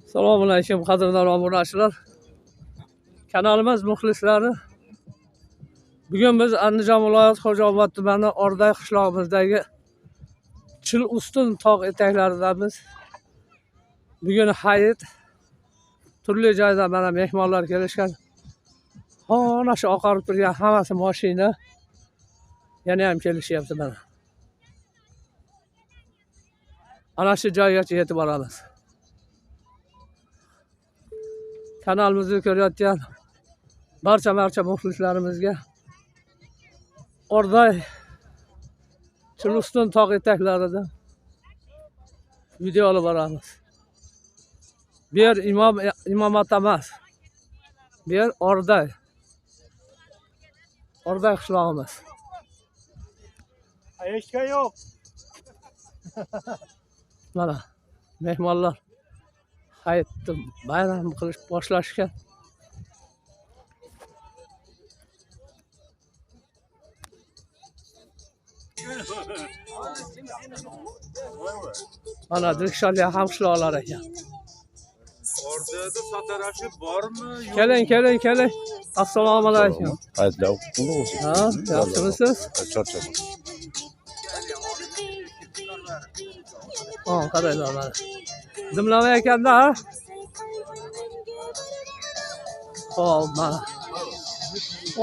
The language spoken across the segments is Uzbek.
Assalomu alaykum qadrdon obunachilar. Kanalimiz muxlislari. Bugun biz Andijon viloyati Xo'jaobod tumani Orday qishlog'imizdagi Chil Ustun tog' etaklaridamiz. Bugun hayit. Turli joydan mana mehmonlar kelishgan. Ana shu oqarib turgan hammasi mashina. Yana ham kelishyapti mana. Ana shu joygacha yetib boramiz. Kanalimizni ko'rayotgan barcha muxlislarimizga Orday Chil Ustun tog' etaklarida video olib boramiz. Bu yer imomat emas. Bu yer Orday. Orday qishlog'imiz. Eshitgan yo'q. Mana mehmonlar hayitni bayram qilish boshlashgan. Mana Dirkshali ham qishloqlar ekan. Ordada satarashi bormi? Keling, keling, keling. Assalomu alaykum. Hayitlar qutlu bo'lsin. Ha, yaxshimisiz? Charchadim. Ha, qaranglar mana. Dimlama ekanda ha? Xo'p, mana.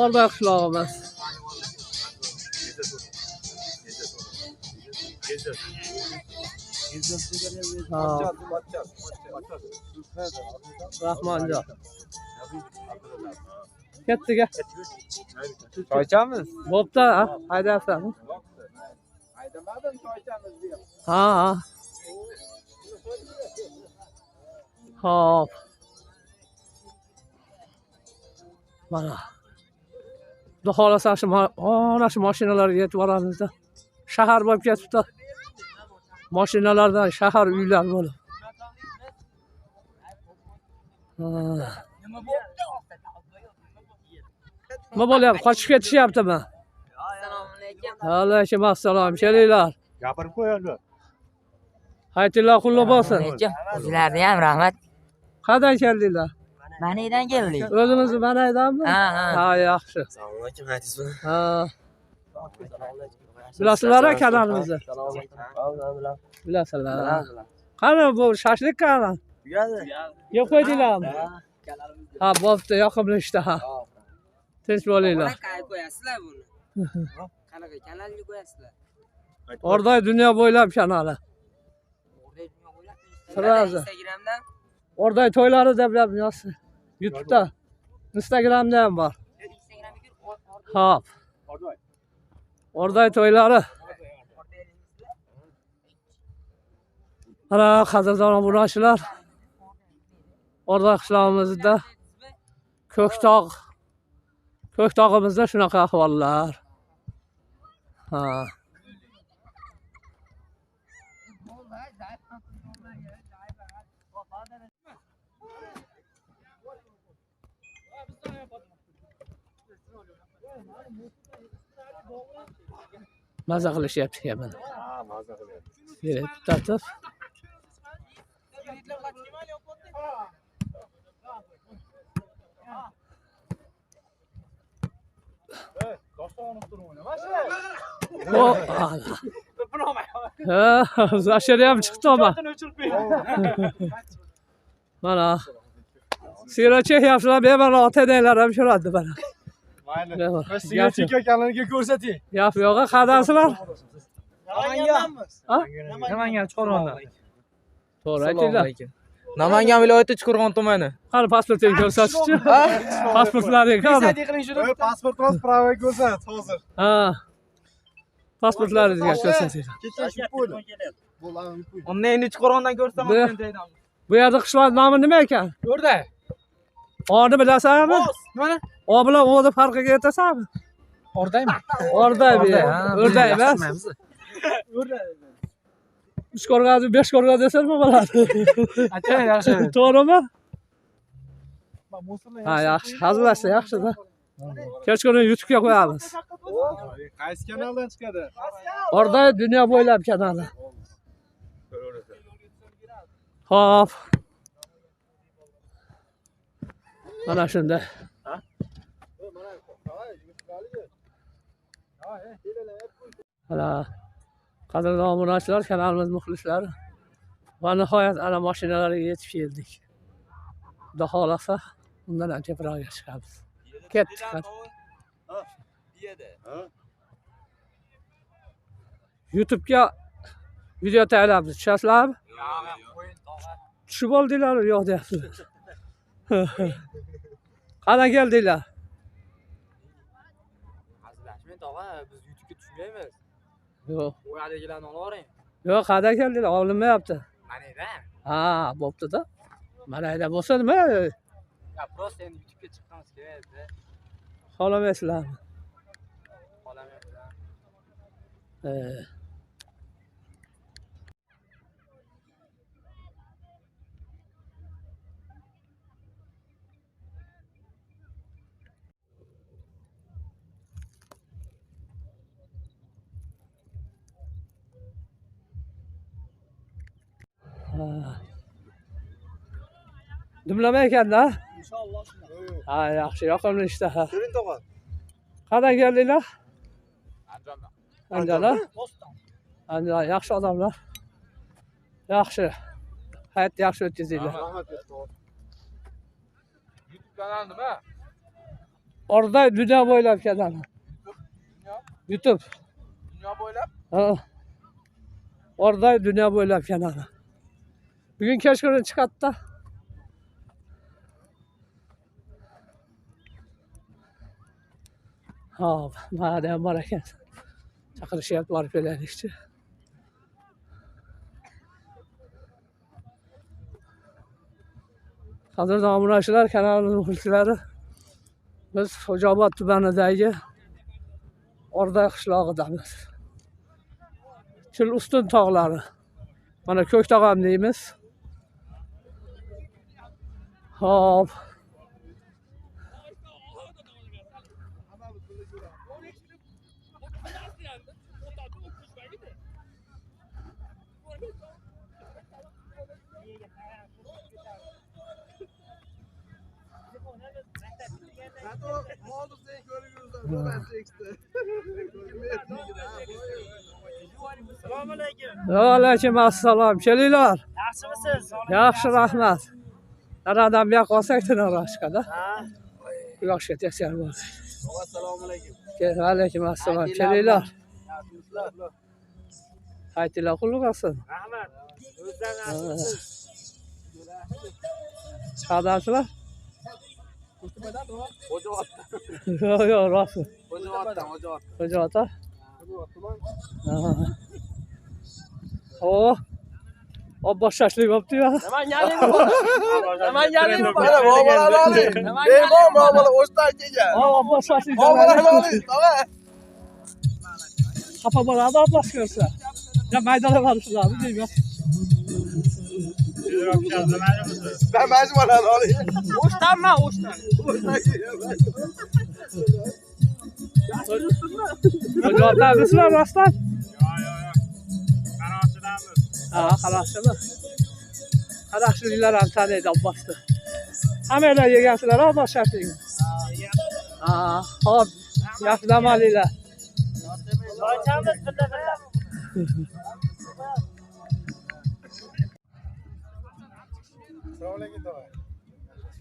Orday qishlog'imiz. Rahmonjon. Ketdik. Choy ichamiz. Bo'pti, ha, haydayapsanmi? Haydamadim, choy ichamiz deb. Ha, ha. Hop. Mana. Xudo xohlasa shu ana shu mashinalarga yetib boramizda. Shahar bo'lib ketibdi. Mashinalardan shahar uylar bo'lib. Nima bo'lyapti? Qochib ketishyaptimi? Assalomu alaykum. Alaykum assalom. Kelinglar. Gapirib qo'yadi. Hayitlar qulluq bo'lsin. Sizlarni ham rahmat. Qayerdan keldinglar? Manaydan keldik. O'zimizni Manaydanmi? Ha, ha. Ha, yaxshi. Assalomu alaykum, hayitsizmi? Ha. Bilasizlar kanalimizni? Bilasizlar. Qani bu shashlik qani? Yeb qo'ydinglarmi? Ha, bo'pti, yoqimli ishtaha. Tinch bo'linglar. Qanaqa qo'yasizlar buni? Qanaqa kanalga qo'yasizlar? Orday dunyo bo'ylab kanali. Orday dunyo bo'ylab. Sразу. Instagramdan Orday to'ylari deb yozsin. YouTube'da, Instagramda ham bor. Instagramga kirib Hop. Orday to'ylari. Mana qadrdon obunachilar. Orday qishlog'imizda Ko'ktog'imizda shunaqa ahvollar. Ha. Maza qilishyapti ekan mana. Ha, maza qilyapti. Sigaret tutatib. O, ha, ashara ham chiqdi ama. Mana. Sigaret chekyapsizlar, bemalol ota-onalar ham ko'radi mana. Mayli. Bemalol. Sigaret chekayotganlarga ko'rsating. Gap yo'q, qayerdasizlar? Namangandanmiz. Ha? Namangan Chuqurg'ondan. To'g'ri aytinglar. Namangan viloyati Chuqurg'on tumani. Qani pasportingni ko'rsatishchi? Pasportlaring qani? Ey, pasportimiz prava ko'rsat hozir. Ha. Pasportlaringizga ko'rsatinglar. Kecha shu qo'ydi. Unda endi Chuqurg'ondan ko'rsam Bu yerda qishloq nomi nima ekan? O'rday. O'ni bilasanmi? Nimani? O bilan o'ni farqiga yetasanmi? Ordaymi? Orday bu yer. O'rday emas. Uchqo'rg'on, Beshqo'rg'on desa nima bo'ladi? Aka, yaxshi. To'g'rimi? Ha, yaxshi. Hazillashsa yaxshi-da. Kechqurun YouTube'ga qo'yamiz. Qaysi kanaldan chiqadi? Orday dunyo bo'ylab kanali. Hop. Mana shunday. Mana qadrli obunachilar, kanalimiz muxlislari. Va nihoyat ana mashinalarga yetib keldik. Xudo xolasa, undan ham teparoqqa chiqamiz. Ketdik. YouTube'ga video tayyorlaymiz. Tushasizlarmi? Tushib oldinglar, yo'q deyapsizlar. Qana keldinglar? Hazillashmang tog'a, biz YouTube'ga tushmaymiz. Yo'q. U yerdagilarni olavering. Yo'q, qayerdan keldinglar? Olinmayapti. Mana. Ha, bo'pti-da. Mana yerda bo'lsa nima? Ya, prosta endi YouTube'ga chiqqanimiz kelmaydi. Xohlamaysizlarmi? Xohlamaymiz. Dimlama ekanda? Inshaalloh. Ha, yaxshi, yoqimli ishtaha. Ko'ring tog'a. Qayerdan keldinglar? Andijondan. Andijondan? Andijon, yaxshi odamlar. Yaxshi. Hayot yaxshi o'tkazinglar. Rahmat tog'a. YouTube kanali nima? Orday dunyo bo'ylab kanali. YouTube. Dunyo bo'ylab? Ha. Orday dunyo bo'ylab kanali. Bugun kechqurun chiqadi-da. Hop, mana ham bor ekan. Chaqirishyapti, borib kelaylikchi. Qadrli obunachilar, kanalimiz muxlislari, biz Xo'jaobod tumanidagi Orday qishlog'idamiz. Chil Ustun tog'lari. Mana Ko'ktog' ham deymiz. Hop. Assalomu alaykum. Va alaykum assalom. Kelinglar. Yaxshimisiz? Yaxshi, rahmat. Daradan bu yoqqa olsak tiniqroq chiqadi. Quyoshga tekshirib bo'ldi. Assalomu alaykum. Alaykum assalom. Kelinglar. Haytinglar qulluq olsin. Rahmat. O'zdan yaxshimisiz? Qayerdasizlar? Yo'q, yo'q, rost. Xo'jaoboddan, Xo'jaobod. Xo'jaobod. O, Abbos shashlik bo'pti-yu. Namanganlik bu. Namanganlik bu. Mana bobolarni oling. Bemor bobolar O'shdan kelgan. Abbos shashlik. Bobolarni oling, tog'a. Xafa bo'ladi Abbos ko'rsa. Ya maydalab olishlarmi deyman. Ben mana shu bolani oling. O'shdanman, O'shdan. Xo'jaoboddanmisizlar rostdan? Yo'q, yo'q, yo'q. Qaroqchidamiz. Ha, Qaroqchimi? Qaroqchiliklar ham taniydi Abbosni. Hammanglar yegansizlar Abbos shashlikni. Ha, hop, yaxshi dam olinglar. Choy birga birga. Assalomu alaykum tog'a.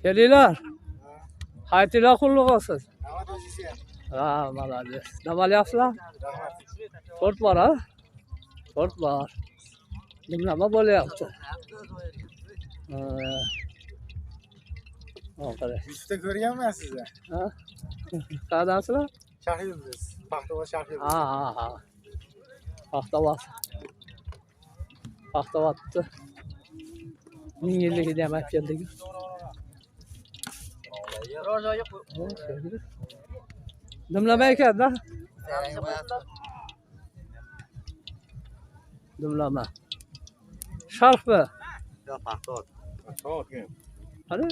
Kelinglar. Haytinglar qulluq olsin. Rahmat o'zingizga. Ha, молодец. Dam olyapsizlar? Rahmat. To'rt bor, ha? To'rt bor. Dimlama bo'lyapti. Ha, qarang. YouTube'da ko'rganman sizni. Ha? Qayerdansizlar? Shahar Yulduz. Paxtavod Shahar Yulduz. Ha, ha, ha. Paxtavod. Paxtavodni 1000 yilligini ham olib keldik. Dimlama ekan-da. Dimlama. Sharqmi? Yo'q, Paxtaobod. Qani?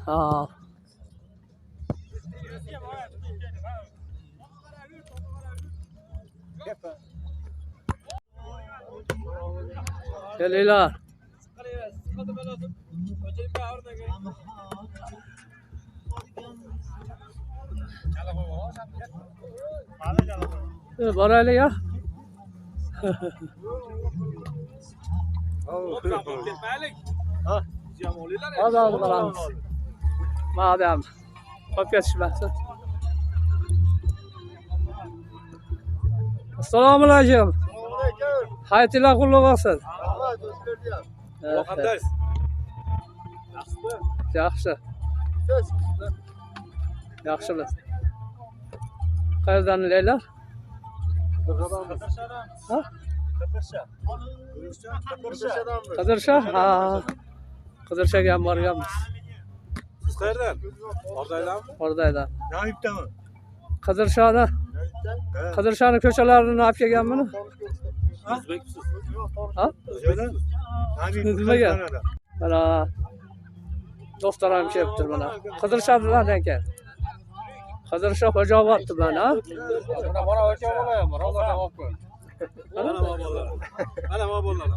Ha. Kelinglar. Boraylik ya. Hozir boramiz. Madam qolib ketishmasin. Assalomu alaykum. Hayitlar qulluq bo'lsin. Yaxshi. Yaxshimiz. Qayerdan leylar? Ha? Qidirsha? Ha. Qidirshaga ham borganmiz. Siz qayerdan? Ordaydanmi? Ordaydan. Naibdami? Qidirshani. Qidirshani ko'chalarini olib kelganmini? O'zbekmisiz? Ha? Nimaga? Mana do'stlar ham kelibdir mana. Qidirshadan ekan. Qidirsha Xo'jaobod mana. Mana bolalar.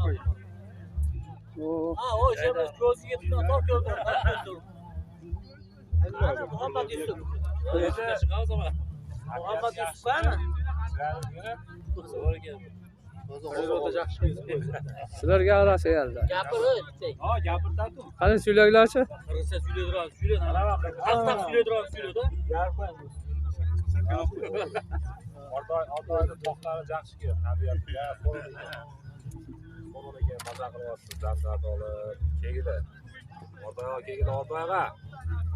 O. Ha, o şey ko'ziga tutgan ko'rdim. Ana Muhammad Yusuf. Muhammad Yusuf qani? Sizlarga arasa yerda. Gapir, bitta. Ha, gapirdi-ku. Qani so'ylanglarchi? Qirg'izcha so'ylaydigan, so'ylaydi. Qattiq so'ylaydigan so'ylaydi. Ordayda tog'lari yaxshi keladi, tabiatga, qo'rg'onga maza qilyapsiz, dam olib, kegili. Ordayga kegili Ordayga.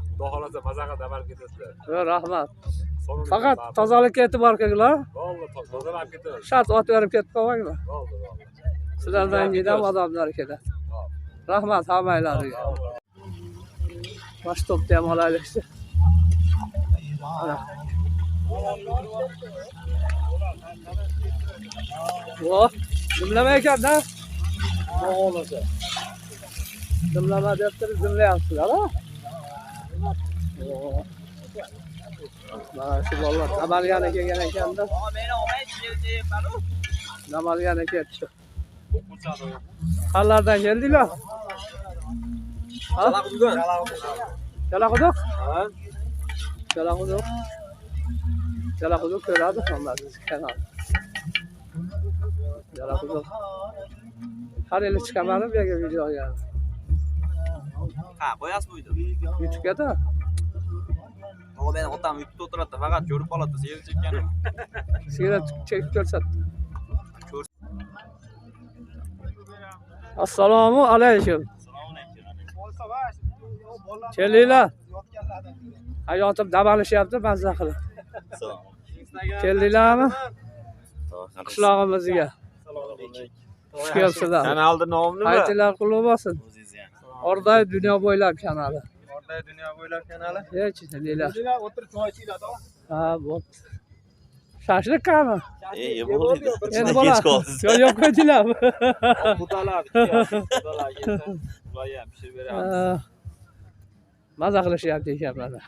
Xudo xolasa maza qilib dam olib ketasizlar. Rahmat. Faqat tozalikka e'tibor qilinglar. Bo'ldi, tozalab ketamiz. Shart ot berib ketib qolmanglar. Bo'ldi, bo'ldi. Sizlardan keyin ham odamlar keladi. Rahmat hammanglarga. Bosh to'pni ham olaylikchi. Mana. Voh, dimlama ekan-da. Dimlama deb turib dimlayapsizlar, ha? Mana shu bolalar Namalgani kelgan ekanda. Namalgani ketdi. Qayerlardan keldinglar? Jalaquduq. Ha? Jalaquduq. Jalaquduq ko'radi hammasi kanal. Jalaquduq. Har yili chiqaman bu yerga videoga. Ha, qo'yasiz bu yerda. YouTube'ga-da. Tog'a meni otam YouTube'da o'tiradi, faqat ko'rib qoladi, sigaret chekkanini. Sigaret chekib ko'rsatdi. Assalomu alaykum. Kelinglar. Hayotib dam olishyapti, mazza qilib. Keldinglarmi? Qishlog'imizga. Xush kelibsizlar. Kanalning nomi nima? Hayitlar qulluq bo'lsin. Orday dunyo bo'ylab kanali. Orday dunyo bo'ylab kanali. Hech neylar. O'tirib choy ichinglar, tog'a. Ha, bo'pti. Shashlik qani? Yeb bo'ldi. Endi bola. Kech qoldi. Yo'q, yo'q qo'ydinglarmi? Xudolar, xudolar kelsa, ular ham pishirib beramiz. Maza qilishyapti ekan mana.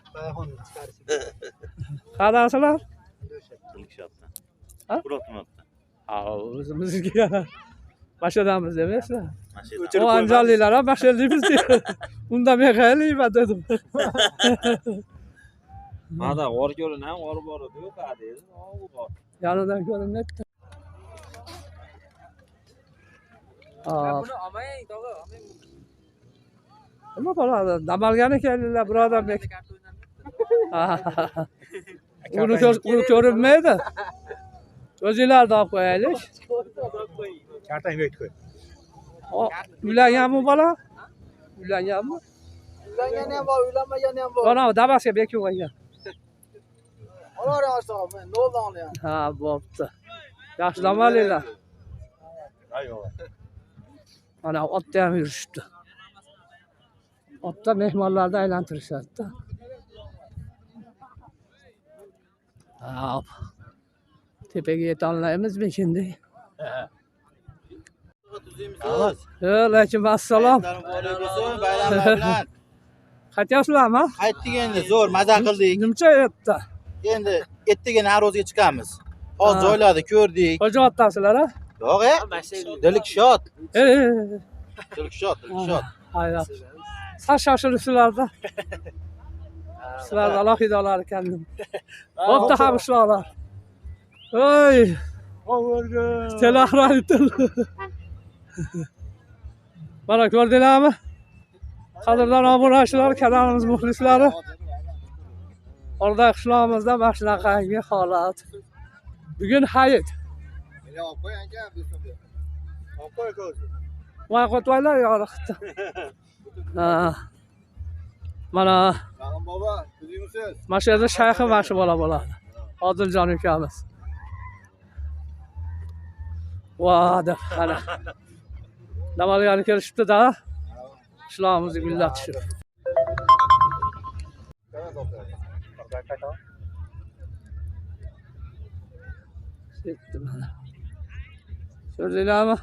Qadasizlar? Ha? Ha, o'zimizga. Mashadamiz emasmi? O andijonliklar ham mashadamiz. Unda men qayerlikman dedim. Mana g'or ko'rinadi, g'or bor edi, yo'q dedi. G'or. Yonidan ko'rinmayapti. Buni olmang, tog'a, olmang. Nima bo'ladi? Namalgani keldilar, birodar. Uni ko'rinmaydi. O'zinglarni olib qo'yaylik. Kartang bekitib qo'y. Uylanganmi bola? Uylanganmi? Uylangani ham bor, uylanmagani ham bor. Mana dabasiga bekib qo'ygan. Olar oshig'i, men noldan olyapman. Ha, bo'pti. Yaxshi dam olinglar. Mana otda ham yurishibdi. Otda mehmonlarni aylantirishadi-da. Hop. Tepaga yetolmaymizmi endi? Alaykum assalom. Bayramlar bilan. Qaytyapsizlarmi? Qaytdik endi, zo'r maza qildik. Nimcha erta? Endi ertaga Navro'zga chiqamiz. Hozir joylarni ko'rdik. Xo'jaotdasizlar a? Yo'q, Dilkshod. Dilkshod, Dilkshod. Hayır. Sal shoshilibsizlarda. Sizlarni alohida olar ekandim. Bo'pti, hamishloqlar. Oy. Telahran. Mana ko'rdinglarmi? Qadrdon obunachilar, kanalimiz muxlislari. Orda qishlog'imizda mana shunaqangi holat. Bugun hayit. Voy qo'tvoylar yorug'da. Mana mana shu yerda shayxi mana shu bola bo'ladi. Odiljon ukamiz. Va deb mana. Namanganga kelishibdi-da. Qishlog'imizni gullatishib. Mana. Ko'rdinglarmi?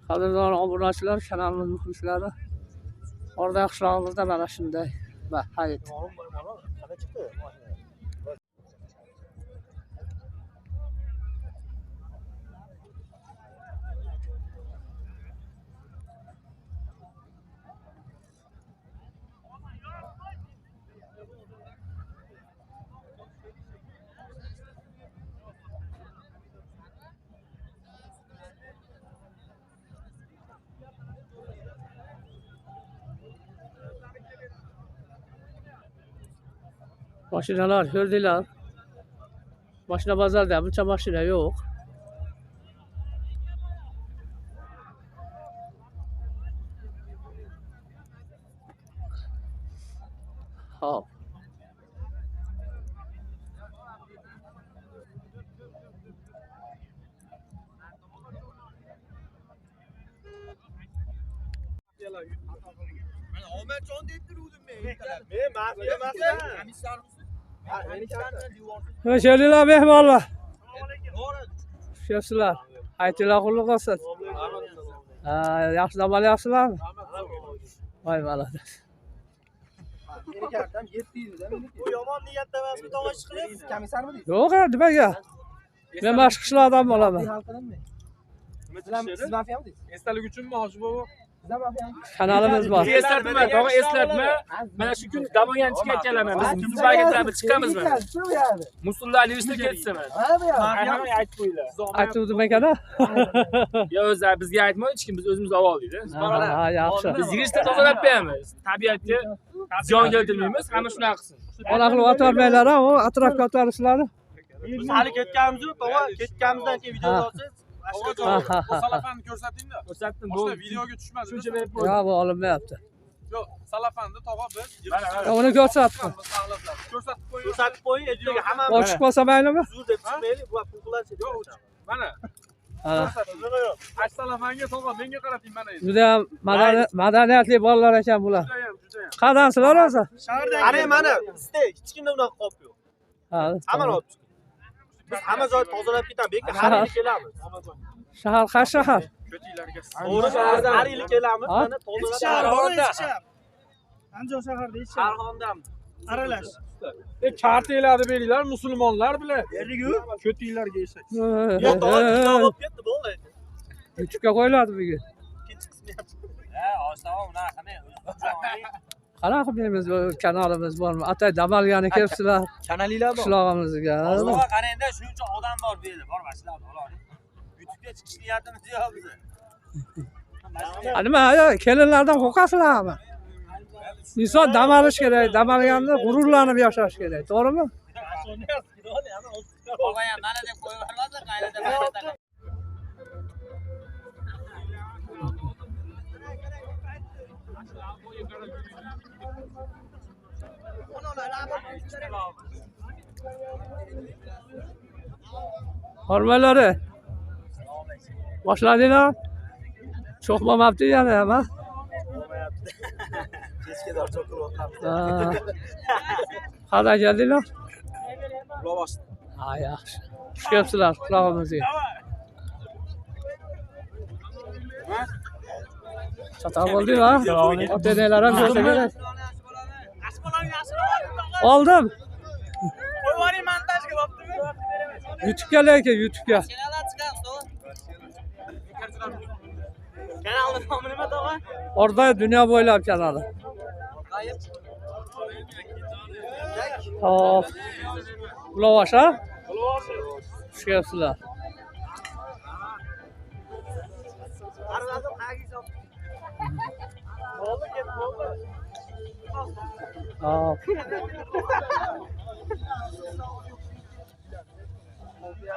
Qadrdon obunachilar, kanalimiz muxlislari. Orda qishlog'imizda mana shunday va hayit. Mashinalar ko'rdinglar. Mashina bozorda buncha mashina yo'q. Hop. Hoş geldiniz mehmonlar. Xushkelibsizlar. Hayitlar qutlug' bo'lsin. Yaxshi dam olyapsizlarmi? Voy malades. Bu yomon niyatda emasmi, tog'a chiqib? Komissarmi? Yo'q, nimaga? Men boshqa qishloqdan bo'laman. Siz mafiyamisiz? Esdalik uchunmi, Hoji bobo? Kanalimiz bor. Eslatma, tog'a eslatma. Mana shu kun Damongan chiqayotganlar biz Musullarga chiqamiz mana. Musullar lishda ketsa mana. Hamma aytib qo'yinglar. Aytuvdim ekan-a? Yo o'zi bizga aytmaydi hech kim, biz o'zimiz oldik. Ha, yaxshi. Biz yig'ishda tozalab beramiz. Tabiatga ziyon keltirmaymiz, hamma shunaqa qilsin. Ona qilib o'tarmanglar, u atrofga o'tarsizlar. Biz hali ketganimiz yo'q, tog'a, ketganimizdan keyin video olsangiz. O salafanni ko'rsatingda. Ko'rsatdim, bo'ldi. Videoga tushmadi. Shuncha berib qo'ydim. Yo'q, bu olinmayapti. Yo'q, salafanni tog'a biz. Uni ko'rsatdim. Ko'rsatib qo'ying. Ko'rsatib qo'ying, ertaga hammamiz. Ochiq bo'lsa maylimi? Huzur deb chiqmaylik, bu pul qilasiz. Yo'q, mana. Ash salafanga tog'a menga qarating mana endi. Juda ham madaniyatli bolalar ekan bular. Qadansizlar o'zi? Qarang mana, bizda hech kimda unaqa qop yo'q. Hammani olib chiqdik. Biz hamma joyni tozalab ketamiz, bekka har yili kelamiz. Shahar qaysi shahar? To'g'ri, har yili kelamiz, mana tozalab. Andijon shaharida hech Farg'ondamiz. Aralash. Kartalarni beringlar, musulmonlar bilan. Berdik-ku. Ko'tinglarga eshak. Yo'q, tog'a bo'lib ketdi, bo'ldi. YouTube'ga qo'yiladi bugun. Ikkinchi qismi ham. Ha, oshna unaqa qilmang. Qanaqa qilmaymiz, kanalimiz bormi? Atay Damalgani kelibsizlar. Kanalinglar bor. Qishlog'imizga. Oshna qarangda, shuncha odam bor bu yerda. Bor, mashinalarni ola oling. YouTube'ga chiqish niyatimiz yo'q bizni. Nima, kelinlardan qo'rqasizlarmi? İnson dam olish kerak, dam olganda g'ururlanib yashash kerak, to'g'rimi? Tog'a ham mana deb qo'yib yubormasa, qaynota. Hormalari. Boshladinglar? Cho'q bo'lmabdi yana ham, ha? Qayerdan keldinglar? Ha, yaxshi. Xush kelibsizlar qishlog'imizga. Chatoq bo'ldingmi? Ota-onalar ham ko'rsa kerak. Oldim. Qo'yib yuboring montajga bo'ptimi? YouTube'ga lekin, YouTube'ga. Kanalning nomi nima tog'a? Orda dunyo bo'ylab kanali. Hop. Ulovosh, ha? Xush kelibsizlar. Hop.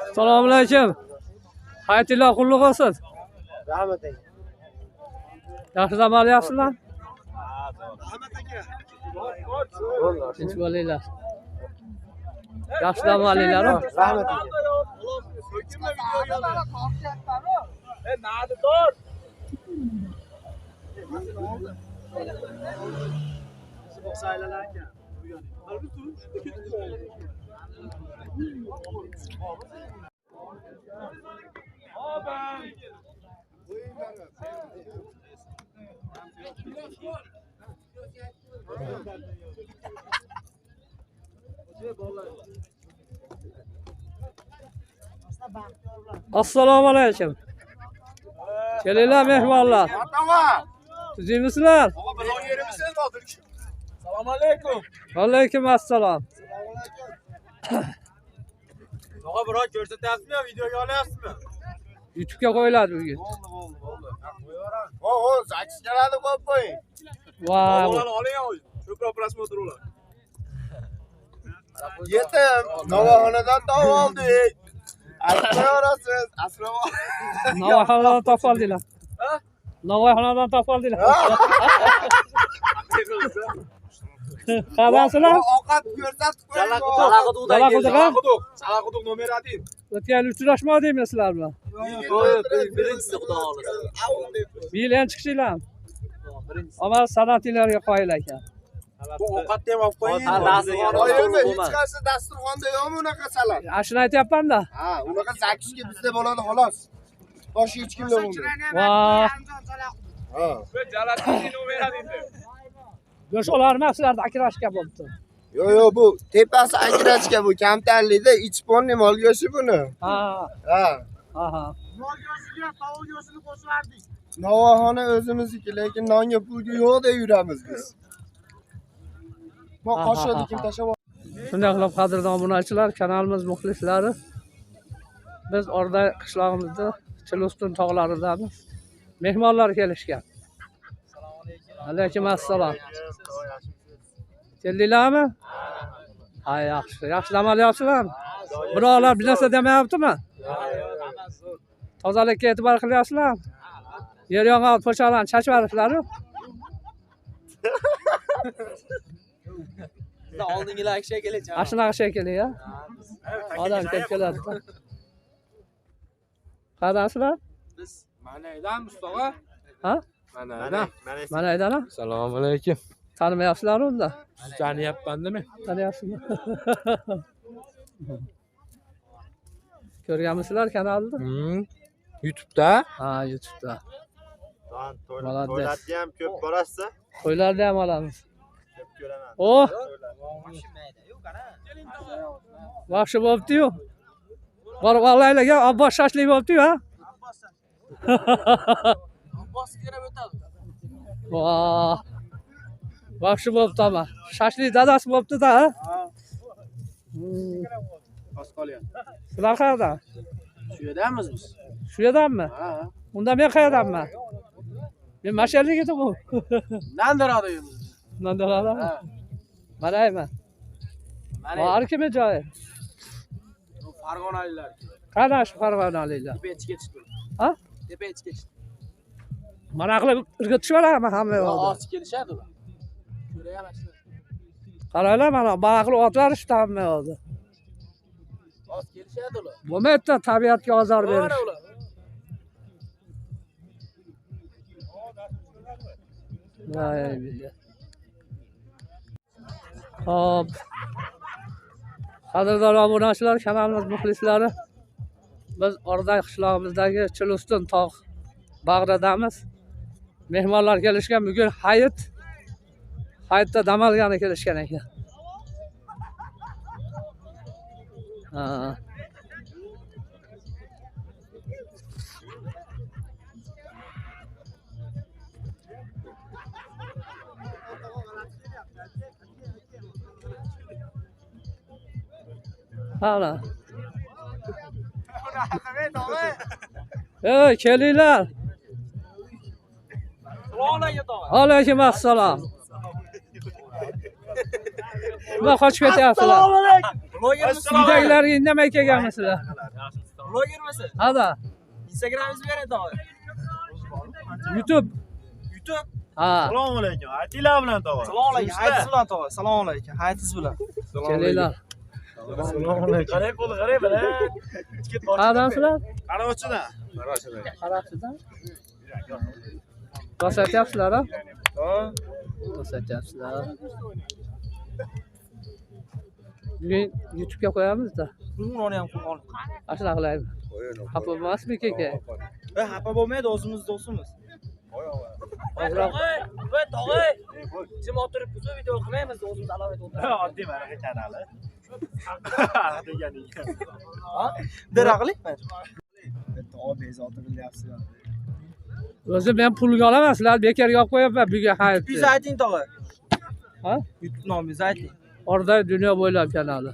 Assalomu alaykum. Hayotinglar qulluq bo'lsin. Rahmat aka. Yaxshi dam olyapsizlar? Tinch bo'linglar. Yaxshi dam olinglar. Rahmat aka. Assalomu alaykum. Kelinglar mehmonlar. Tuzukmisizlar? Assalomu alaykum. Alaykum assalom. Tog'a biror ko'rsatyapsizmi, videoga olyapsizmi? YouTube'ga qo'yiladi bugun. Bo'ldi, bo'ldi, bo'ldi. Qo'yaveramiz. O, zakislarni qo'yib qo'ying. Vau. Oling, oling. Ko'proq prosmotr ular. Yetim, Navoiyxonadan topib oldik. Asraverasiz, asrab. Navoiyxonadan topib oldinglar. Ha? Navoiyxonadan topib oldinglar. Qadasizlar? Ovqat ko'rsatib qo'ying. Jalaquduq. Jalaquduq nomer 1. O'tgan yil uchrashmadingmi sizlar bilan? Yo'q, birinchisi xudo xohlasa. Bu yil ham chiqishinglarmi? Omad san'atinglarga qoyil ekan. Bu ovqatni ham olib qo'ying. Qo'yingmi? Hech qaysi dasturxonda yo'qmi unaqa salat? Ha, shuni aytyapman-da. Ha, unaqa zakiska bizda bo'ladi xolos. Boshqa hech kimda bo'lmaydi. Voh. Ha. Jalaquduq nomer 1. Go'sht olarman sizlarda akrashka bo'libdi. Yo'q, yo'q, bu tepasi akrashka bu kamtarlikda ichponni mol go'shti buni. Ha. Ha. Aha. Mol go'shtiga tovuq go'shtini qo'shib. Navoiyxona o'zimizniki, lekin nonga pulga yo'q deb yuramiz biz. Bu qo'shadi kim tashlab. Shunday qilib qadrdon obunachilar, kanalimiz muxlislari, biz Orda qishlog'imizda Chilustun tog'laridamiz. Mehmonlar kelishgan. Alaykum assalom. Keldinglarmi? Ha, yaxshi. Yaxshi dam olyapsizlarmi? Birovlar bir narsa demayaptimi? Tozalikka e'tibor qilyapsizlarmi? Yer yong'oq po'choqlarni chachib yuboribsizlar-ku. Bizda oldingilar shekilli. Ha, shunaqa shekilli, ya. Odam ko'p keladi. Qayerdansizlar? Biz Manaydanmiz, tog'a. Ha? Manaydan. Manaydan. Assalomu alaykum. Tanimayapsizlar unda? Taniyapman-da men. Taniyapsizmi? Ko'rganmisizlar kanalni? YouTube'da? Ha, YouTube'da. To'ylarga ham ko'p borasiz? To'ylarda ham olamiz. Ko'p ko'raman. Oh! Yaxshi bo'pti-yu. Borib olaylik, Abbos shashlik bo'pti-yu, ha? Abbos kirib o'tadi. Voh. Yaxshi bo'pti ama. Shashlik dadasi bo'pti-da, ha? Sizlar qayerdan? Shu yerdamiz biz. Shu yerdanmi? Ha. Unda men qayerdanman? Men mana shu yerlik edim-ku. Nandarada uyimiz. Nandaradami? Ha. Manayman. Mana Bor kimi joyi? Farg'onaliklar. Qana shu Farg'onaliklar? Tepaga chiqdi. Ha? Tepaga chiqdi. Mana qilib irg'itib yuboraman hamma yoqda. Oz kelishadi ular. Ko'rayapsizlar. Qaranglar mana mana qilib otlar ishdi hamma yoqda. Oz kelishadi ular. Bo'lmaydi tabiatga ozor berish. Ular. Voy billah. Hop. Qadrdon obunachilar, kanalimiz muxlislari, biz Orday qishlog'imizdagi Chilustun tog' bag'ridamiz. Mehmonlar kelishgan, bugun hayit. Hayitda dam olgani kelishgan ekan. Ha. Hala. Ey, kelinglar. Alaykum assalom. Nima qochib ketyapsizlar? Uydagilarga indamay kelganmisizlar? Blogermisiz? Ha da. Instagramingizni bering tog'a. YouTube. YouTube. Ha. Assalomu alaykum. Aytinglar bilan tog'a. Assalomu alaykum. Haytiz bilan tog'a. Assalomu alaykum. Haytiz bilan. Kelinglar. Assalomu alaykum. Qarang qo'li qarang bilan. Qayerdansizlar? Qarochidan. Qarochidan. Ko'rsatyapsizlar, ha? Ko'rsatyapsizlar. Bugun YouTube'ga qo'yamiz-da. Uni ham qo'yib oling. Ana shunaqa qilaylik. Xafa bo'lmasmikin keyin? Xafa bo'lmaydi, o'zimiz do'stimiz. Ozroq Voy tog'a. Jim o'tirib biz video qilmaymiz, o'zimiz alohida o'tiramiz. Oddiy mana kanali. Deganing. Ha? Dara qiling. Tog'a bezovta qilyapsizlar. O'zi men pulga olaman, sizlar bekorga olib qo'yapman bugun hayitni. Biz ayting tog'a. Ha? YouTube nomingizni ayting. Orday dunyo bo'ylab kanali.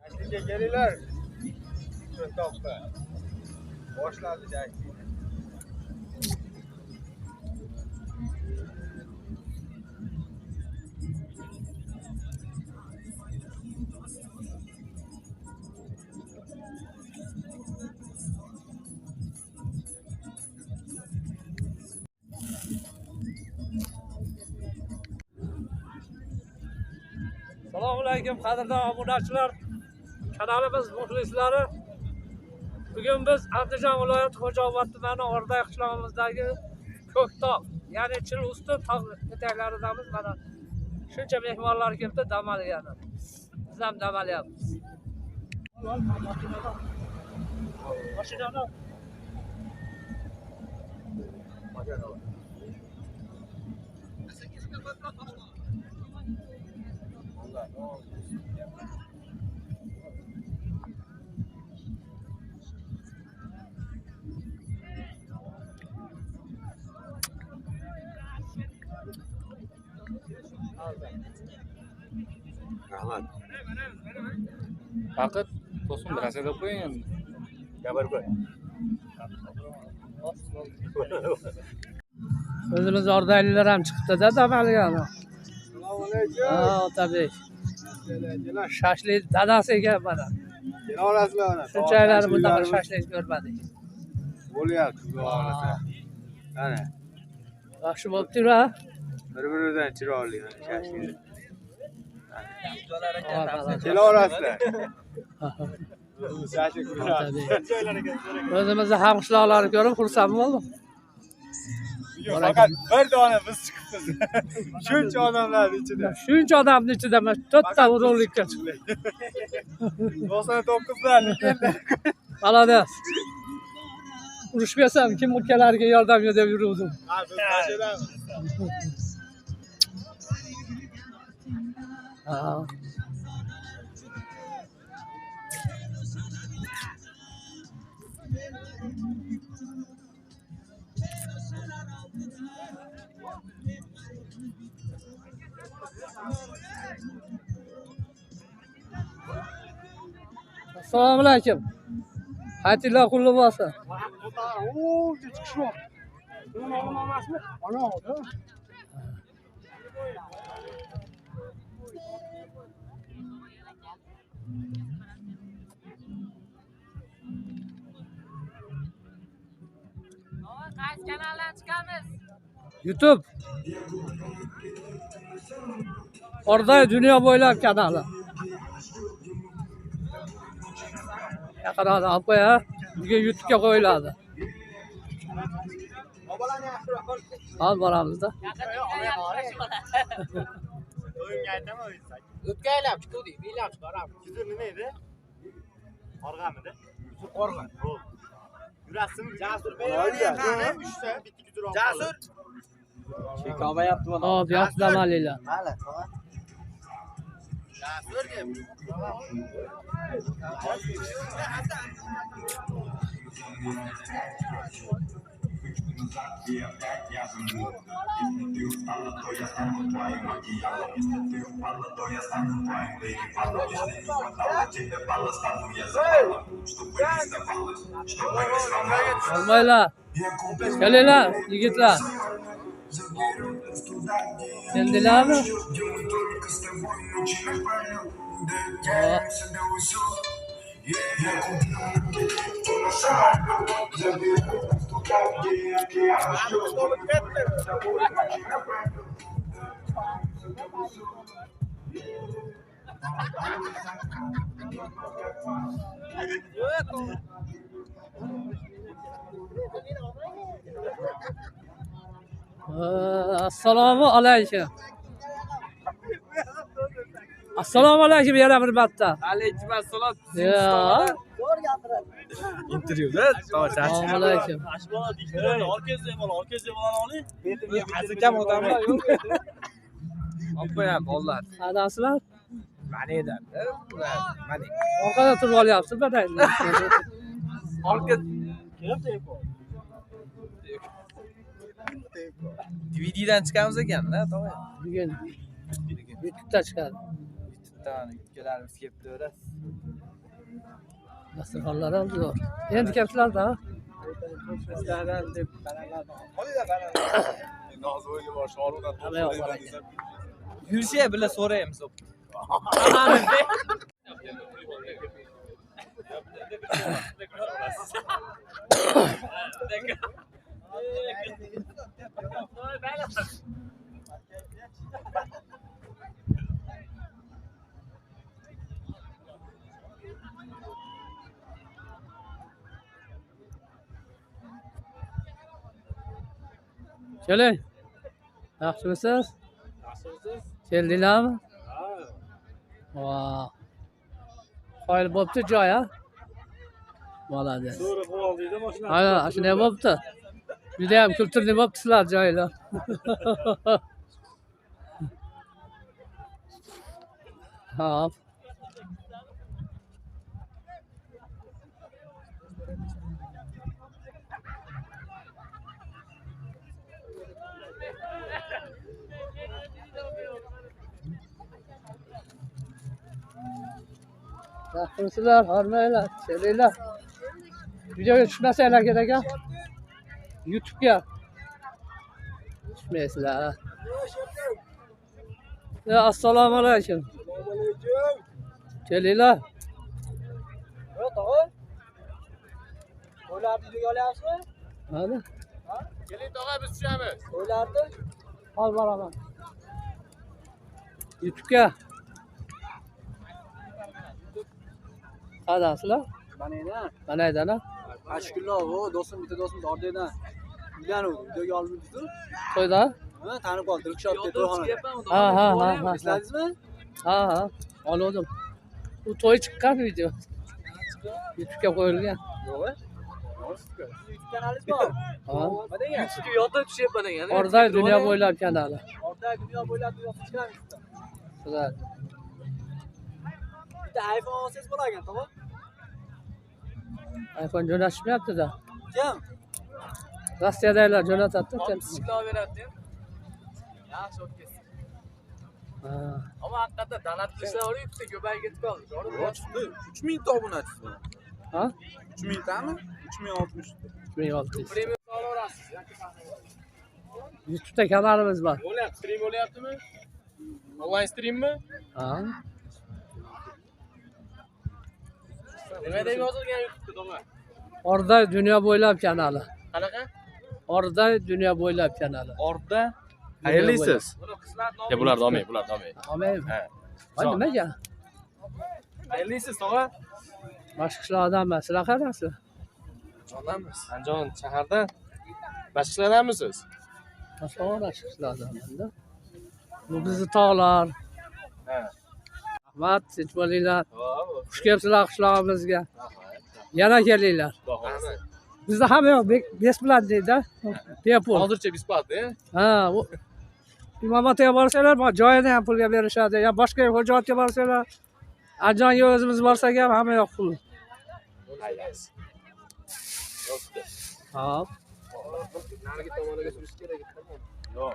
Shashlikka kelinglar. To'xta. Boshlandi shashlik. Assalomu alaykum qadrdon obunachilar, kanalimiz muxlislari. Bugun biz Andijon viloyati Xo'jaobod tumani Orday qishlog'imizdagi Ko'ktog', ya'ni Chilustun tog' etaklaridamiz. Mana shuncha mehmonlar kelibdi dam olgani. Biz ham dam olyapmiz. Mashinani Rahmat. Faqat to'sin bir narsa deb qo'ying endi. Gapirib qo'y. O'zimiz ordaylilar ham chiqibdi-da dam olgani. Assalomu alaykum. Ha, Otabek. Shashlik dadasi ekan mana. Kela olasizlar mana. Shuncha aylanib bunaqa shashlik ko'rmadik. Bo'lyapti, xudo xohlasa. Mana. Yaxshi bo'libdi-ku, ha? Bir-biridan chiroyli mana shashlik. Kela olasizlar. Shashlik O'zimizni hamqishloqlarni ko'rib xursand bo'ldim. Faqat bir dona biz chiqibmiz. Shuncha odamlarning ichida. Shuncha odamning ichida mana to'rtta rolikka chiqdik. 99lar keldi. Молодец. Urushmasam kim ukalarga yordam deb yuruvdim. Ha, biz mashinadan. Ha. Assalomu alaykum. Hayitlar qulluq bo'lsin. Qaysi kanaldan chiqamiz? YouTube. Orday dunyo bo'ylab kanali. Yaqinda olib qo'y, bugun YouTube'ga qo'yiladi. Hozir boramizda. O'tgan chiqdik, biylab chiqaramiz. Huzur nima edi? Qorg'amidi? Qorg'a. Yurasimi? Jasur uchta, bitta huzur olib. Jasur. Chekolmayapti mana. Hop, yaxshi damalinglar. Mayli, tog'a. Jasur deb. Olmaylar. Kelinglar, yigitlar. Keldilarmi? Assalomu alaykum. Assalomu alaykum yana bir marta. Alaykum assalom. Ya. Intervyuda Assalomu alaykum. Hazilkam odami. Olib qo'yam bolalar. Adasizlar? Manidan. Mani. Orqada turib olyapsiz, badaylar. Orqa DVDdan chiqamiz ekanda, tog'a. Bugun YouTube'da chiqadi. YouTube'dan ukkalarimiz kelibdi, o'rasiz. Dasturxonlar ham zo'r. Endi kelibsizlar-da. Sizlardan deb Yurishga birga so'raymiz. Keling. Yaxshimisiz? Yaxshimisiz? Keldinglarmi? Ha. Vau. Qoyil bo'pti joy, ha? Молодец. To'g'ri qilib oldingda mashina. Ha, shunday bo'pti. Juda ham kulturli bo'ptisizlar joylar. Hop. Yaxshimisizlar, hormanglar, kelinglar. Videoga tushmasanglar kerak a? YouTube'ga tushmaysizlar. Ya, assalomu alaykum. Kelinglar. Yo'q, tog'a. Qo'ylarni videoga olyapsizmi? Mana. Keling tog'a, biz tushamiz. Qo'ylarni hozir boraman. YouTube'ga. Qadasizlar? Manaydan. Manaydan, ha? Ashkullo, o do'stim, bitta do'stim Ordaydan. Uylanuvdi, videoga olib yuribdi. To'yda? Ha, tanib qoldi, Dilshod deb to'yxonada. Ha, ha, ha, ha. Esladingizmi? Ha, ha, oldim. U to'y chiqqan video. YouTube'ga qo'yilgan. Yo'q, YouTube kanalingiz bor. Ha. Nima degan? YouTube'ga yotib tushyapman degan. Orday dunyo bo'ylab kanali. Orday dunyo bo'ylab yotib chiqamiz. Sizlar. Bitta iPhone olsangiz bo'larkan, tog'a. iPhone jo'natishmayapti-da. Kim? Rossiyadagilar jo'natadi-da. Olib beradi. Yaxshi o'tkazsin. Ha. Ammo haqiqatda donat qilishlar bor, YouTube'da ko'payib ketib qoldi. To'g'rimi? Chiqdi. 3000 ta obunachisi. Ha? 3000 tami? 3060 ta. 3600. YouTube'da kanalimiz bor. Bo'lyapti, stream bo'lyaptimi? Onlayn streammi? Ha. Nima deb yozilgan YouTube'da tog'a? Orday dunyo bo'ylab kanali. Qanaqa? Orday dunyo bo'ylab kanali. Orda. Xayrlisiz. Ya bularni olmang, bularni olmang. Olmaymi? Ha. Voy, nimaga? Xayrlisiz tog'a. Boshqa qishloqdanman. Sizlar qayerdasiz? Andijondanmiz. Andijon shahardan. Boshqa Boshqa qishloqdanman-da. Bu bizni tog'lar. Ha. Rahmat, tinch bo'linglar. Xush kelibsizlar qishlog'imizga. Yana kelinglar. Bizda hamma yoq besplat deydi-da. Bepul. Hozircha besplat, e? Ha, u Imomotaga borsanglar, joyini ham pulga berishadi. Ya boshqa Xo'jaobodga borsanglar, Andijonga o'zimiz borsak ham hamma yoq pul. Hop. Narigi tomoniga surish kerak. Yo'q.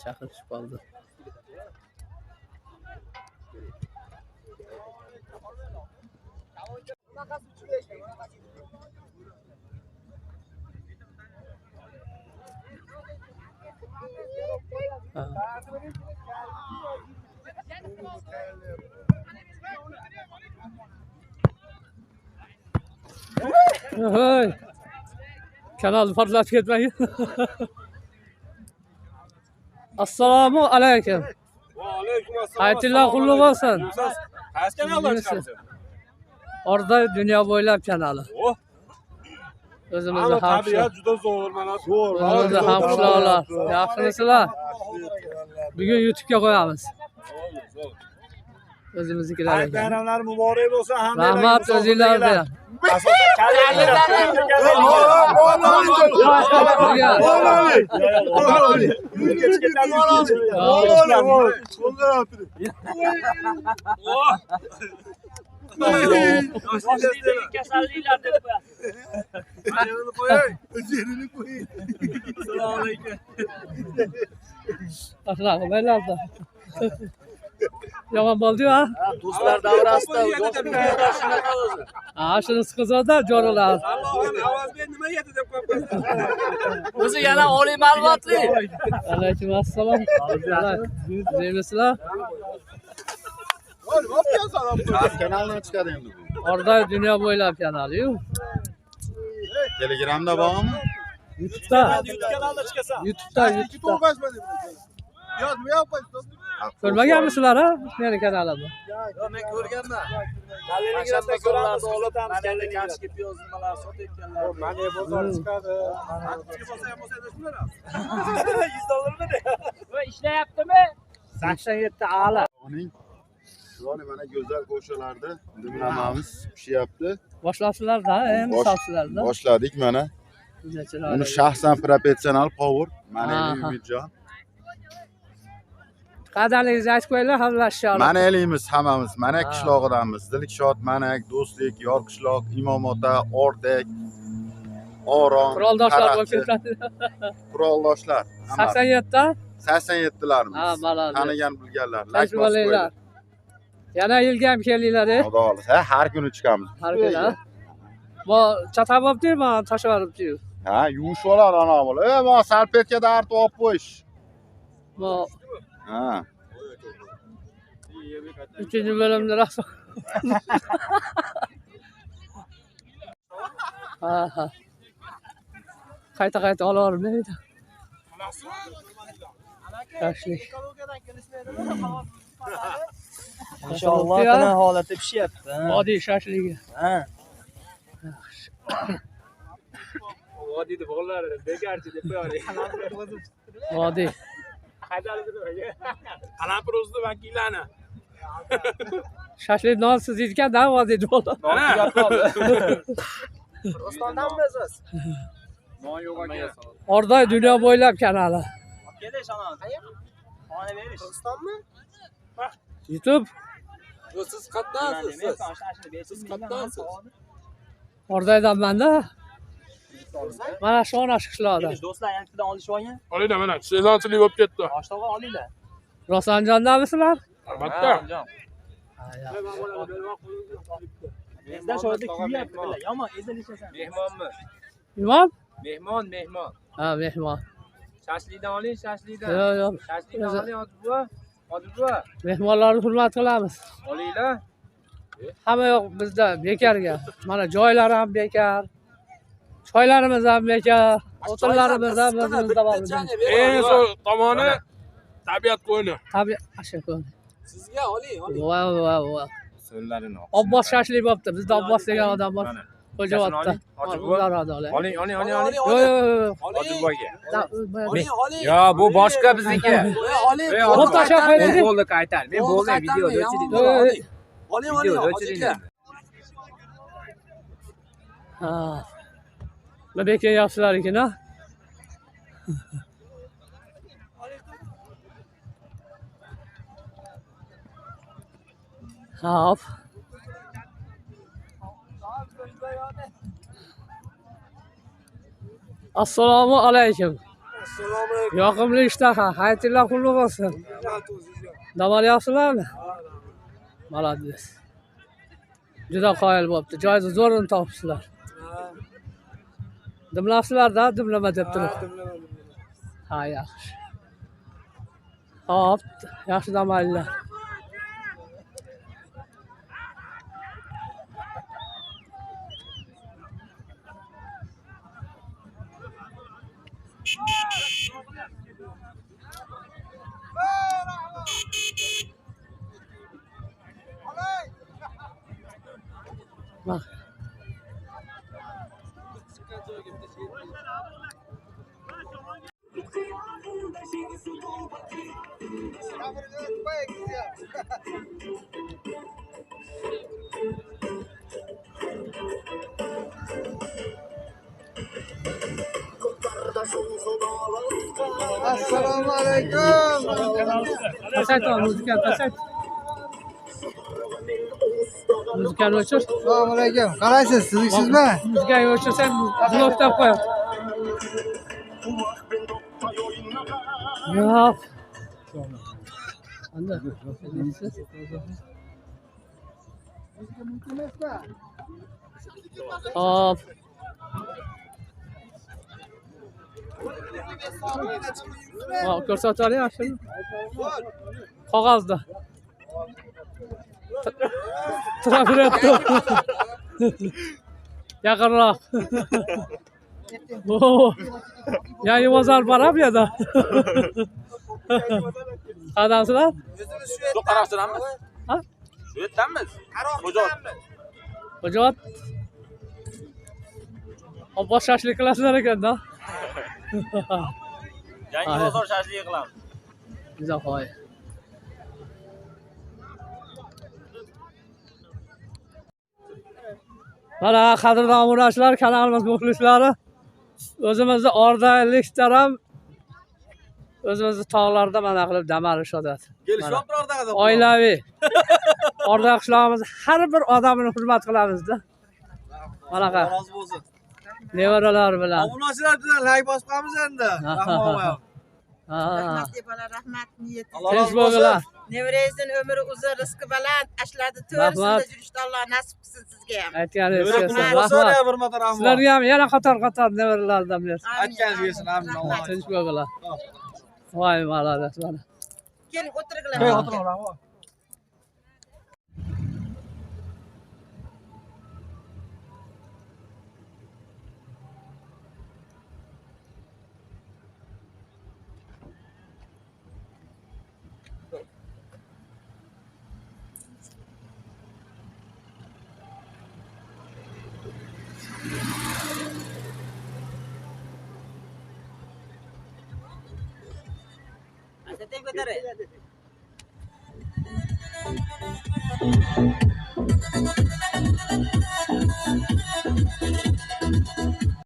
Chaqirishib qoldi. Hey. Kanal portlatib ketmang. Assalomu alaykum. Va alaykum assalom. Hayitlar qulluq bo'lsin. Qaysi kanaldan chiqamiz? Orday dunyo bo'ylab kanali. Oh. O'zimizni tabiat juda zo'r mana. Zo'r. O'zimizni hamqishloqlar. Yaxshimisizlar? Bugun YouTube'ga qo'yamiz. O'zimiznikilar ekan. Bayramlar muborak bo'lsin hammalarga. Rahmat o'zinglarga. Kasalliklar deb qo'yasiz. Assalomu alaykum. Qilmaylarda. Yomon bo'ldi-yu, ha? Do'stlar davrasida shunaqa o'zi. Ha, shunisi qiziqda, jo'ralar. Allohim Avazbek nima yedi deb qo'yib qo'ydi. O'zi yana oliy ma'lumotli. Alaykum assalom. Deymizlar. Kanaldan chiqadi endi bu. Orday dunyo bo'ylab kanali-yu. Telegramda bormi? YouTube'da. Kanalda chiqasan. YouTube'da, YouTube'da. Ko'rmaganmisizlar, ha? Meni kanalimni. Yo'q, men ko'rganman. Kaliningradda ko'ramiz, olib, kuzatamiz mana kashki piyoz nimalar sotayotganlar. Mana bozor chiqadi. Va ishlayaptimi? 87 a'lo. Uning chiroyli mana go'zal ko'chalarda dimlamamiz pishyapti. Boshlabsizlar-da, endi solsizlar-da. Boshladik mana. Uni shaxsan professional povur, mana Umidjon. Qadaringizni aytib qo'yinglar, hazillashishadi. Mana elimiz hammamiz, mana qishlog'idanmiz. Dilkshod, Manak, Do'stlik, Yorqishloq, Imomota, Ordek, Orom, Quroldoshlar bo'lib ketadi. Quroldoshlar. 87 ta? 87larimiz. Ha, malades. Tanigan bilganlar. Like bo'linglar. Yana yilga ham kelinglar, Xudo xolasa, har kuni chiqamiz. Har kuni. Bu chata bo'pti-yu, mana tashlab yuboribdi-yu. Ha, yuvishib oladi ana bo'l. Bu salfetkada artib olib qo'yish. Bu Ha. 3-bo'limda rasm. Ha, ha. Qayta-qayta olavermaydi. Shashlik. Inshaalloh tana holati pishyapti. Vodiy shashligi. Ha. Vodiyni bolalar bekarchi deb qo'yadi. Vodiy. Qalampir o'zini vakillani. Shashlik nonsiz yeydigan da vodiyni bola. Qirg'izistondanmiz biz. Non yo'q aka. Orday dunyo bo'ylab kanali. Kelish ana. Xona berish. Qirg'izistonmi? YouTube. Siz qayerdansiz siz? Siz qayerdansiz? Ordaydanman-da. Mana shu ona qishloqda. Do'stlar yangidan olishib olgan. Olinglar mana, sezonchilik bo'lib ketdi. Osh tog'a olinglar. Rosandijondamisizlar? Albatta. Bizda shu kuyyapti billa. Yomon ezilishasan. Mehmonmi? Imom? Mehmon, mehmon. Ha, mehmon. Shashlikdan oling, shashlikdan. Yo'q, yo'q. Shashlikdan oling, Hoji buva. Hoji buva. Mehmonlarni hurmat qilamiz. Olinglar. Hamma yo'q bizda bekarga. Mana joylari ham bekar. Choylarimiz ham bekar. O'tinlarimiz ham o'zimizda bor. Eng zo'r tomoni tabiat qo'yni. Tabiat asha qo'yni. Sizga oling, oling. Va va va. So'llarini Abbos shashlik bo'pti. Bizda Abbos degan odam bor. Xo'jaobodda. Oling, oling, oling, oling. Yo'q, yo'q, yo'q. Hoji buvaga. Oling, oling. Yo, bu boshqa bizniki. Oling. Xo'p, tashlab qo'ydik. Bo'ldi, qaytar. Men bo'ldi, videoda o'chiring. Oling, oling, Hoji aka. Ha. Nima bekyapsizlar ekan, ha? Hop. Assalomu alaykum. Assalomu alaykum. Yoqimli ishtaha, hayotinglar qutlug' bo'lsin. Dam olyapsizlarmi? Молодец. Juda qoyil bo'pti. Joyingizni zo'rini topibsizlar. Dimlabsizlar-da, dimlama deb turib. Ha, yaxshi. Hop, yaxshi dam olinglar. Bak. Assalomu alaykum. Pasayt ol, muzikani pasayt. Muzikani o'chir. Assalomu alaykum. Qalaysiz? Siziksizmi? Muzikani o'chirsang bloklab qo'yadi. Yo'q. Qanday? Hop. Ha, ko'rsataylik shuni. Qog'ozda. Trafiretto. Yaqinroq. Yangi bozor bor bu yerda. Qadamsizlar? Shu qarashtiramiz. Ha? Shu yerdamiz. Xo'jaobod. Xo'jaobod. Abbos shashlik qilasizlar ekanda. Yangi bozor shashligi qilamiz. Juda qo'y. Mana qadrdon obunachilar, kanalimiz muxlislari, o'zimizni ordayliklar ham o'zimizni tog'larda mana qilib dam olishadi. Kelishyapti Ordaga. Oilaviy. Orda qishlog'imiz har bir odamini hurmat qilamizda. Mana rozi bo'lsin. Nevaralar bilan. Obunachilar bilan like bosib qo'yamiz endi. Rahmat. Rahmat bola, rahmat niyat. Tinch bo'linglar. Nevarangizning umri uzun, rizqi baland, ashlarni to'g'risida yurishni Alloh nasib qilsin sizga ham. Aytganingiz kelsin. Rahmat. Sizlarga ham yana qator-qator nevaralardan bersin. Aytganingiz kelsin, amin. Alloh. Tinch bo'linglar. Voy молодец mana. Keling, o'tiringlar. O'tiring, rahmat. Thank you.